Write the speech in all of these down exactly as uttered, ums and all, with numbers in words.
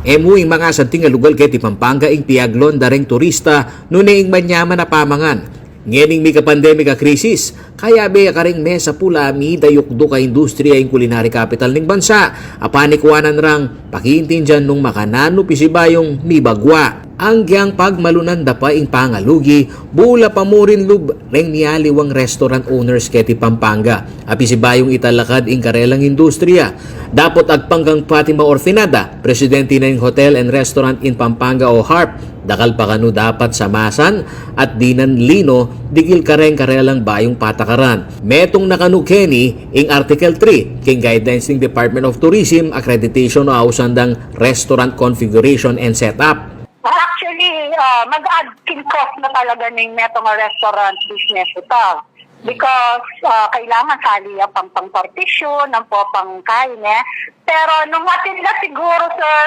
E mu ing makasanting a lugal keti Pampanga ing piaglon da reng turista nune ing manyaman a pamangan. Ngening mika-pandemic a krisis, kayabe ya kareng mesa pula a midayukduk a industriya ing culinary capital ning bansa, a panikuanan rang pakiintindian nung makananu pisibayung mibagwa. Anggiyang pagmalunan da pa ing pangalugi, bula pa mu rin lub reng mialiwang restaurant owners keti Pampanga a pisibayung italakad ing karelang industriya. Dapot agpang kang Fatima Orfinada, presidente ning Hotel and Restaurant in Pampanga o harp, dakal pa kanu dapat samasan at dinan lino dikil kareng karelang bayung patakaran. Metung na kanu keni ing Article three king guidelines ning Department of Tourism Accreditation o ausan dang Restaurant Configuration and Setup. Actually, ah, mag-add king cost na talaga ning metung a restaurant business ita. Because, ah, kailangan sali ya pang, pang partition, ampo pang kain, eh. Pero nung atin la siguro, sir,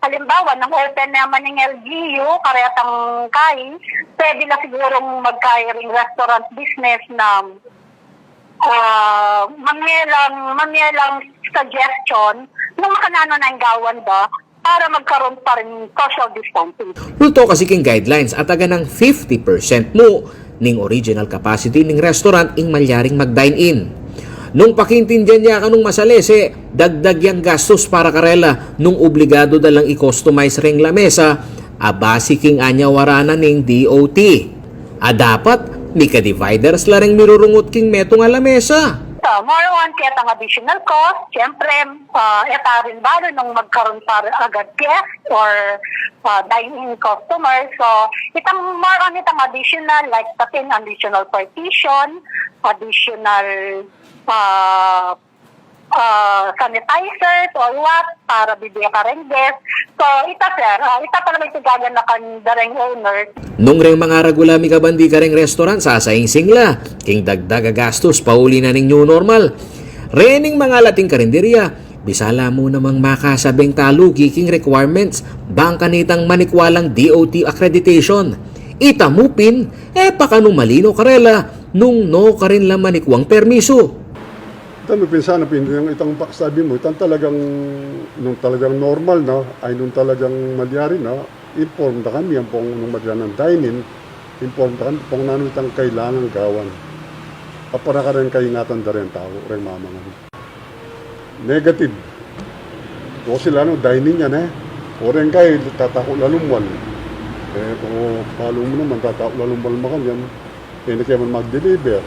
halimbawa, nung open naman ning L G U, karetang kain, pwede la sigurong magkain ring restaurant business na, ah, mamye lang, mamye lang suggestion nung makananu na ing gawan da para magkaroon pa rin social distancing. Luto kasi king guidelines at aganang fifty percent mu ning original capacity ning restaurant ing malyaring mag-dine-in. Nung pakiintindian ya kanung masalese, dagdag yang gastus para karela nung obligadu da lang i-customize reng lamesa a base king anyawara na ning D O T. A dapat, mika-dividers la reng mirurungut king metung a lamesa. So, more on ketang additional cost, siyempre, ah, e ta rin balu nung magkaroon pa agad guest or, ah, dine-in customer. So, itang more on itang additional, like, pati additional partition, additional, ah, ah, sanitizers or what, para bibie kareng guest. So, ita, sir, ah, ita talaga ing gaganakan da reng owner. Nung reng mangaragul a mikabandi kareng restaurant, sasaingsing la king dagdag a gastus pauli na ning new normal. Rening mangalating karinderya, bisa la mu namang makasabeng talugi king requirements bang kanitang manikwalang D O T accreditation. Ita mu pin, e pa kanu malino karela nung nukarin la manikwang permisu. Ita mu pin sana pin, itang, itang paksabi mu, itang talagang, nung talagang normal na, ay nung talagang malyari na, inform da kami, ampong nung malyari nang dine-in, inform da kami, ampong nanu itang kailangan gawan. Apara kareng kaingatan da reng tau, reng mamangan. Negative. O sila, no, dine-in yan, e. O reng kai, tatau la lumwal. E, o, kalu mu naman, tatau la lumwal makanyan. E, ne ke man mag-deliver.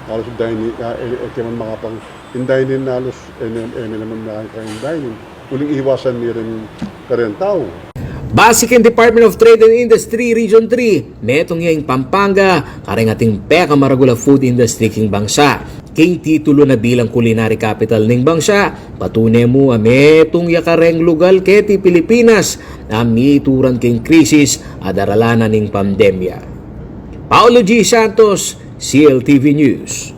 Halos dine-in, ah, e, e ke man makapang, ing dine-in halos, e, ne, e, ne naman makakain dine-in. Uling iwasan mi rin kareng tau. Base king Department of Trade and Industry Region three, metung ya ing Pampanga kareng ating pekamaragul a food industry king bangsa. King titulu na bilang culinary capital ning bangsa, patune mu a metung ya kareng lugal keti Pilipinas a mituran king krisis a daralan na ning pandemya. Paulo G Santos, C L T V News.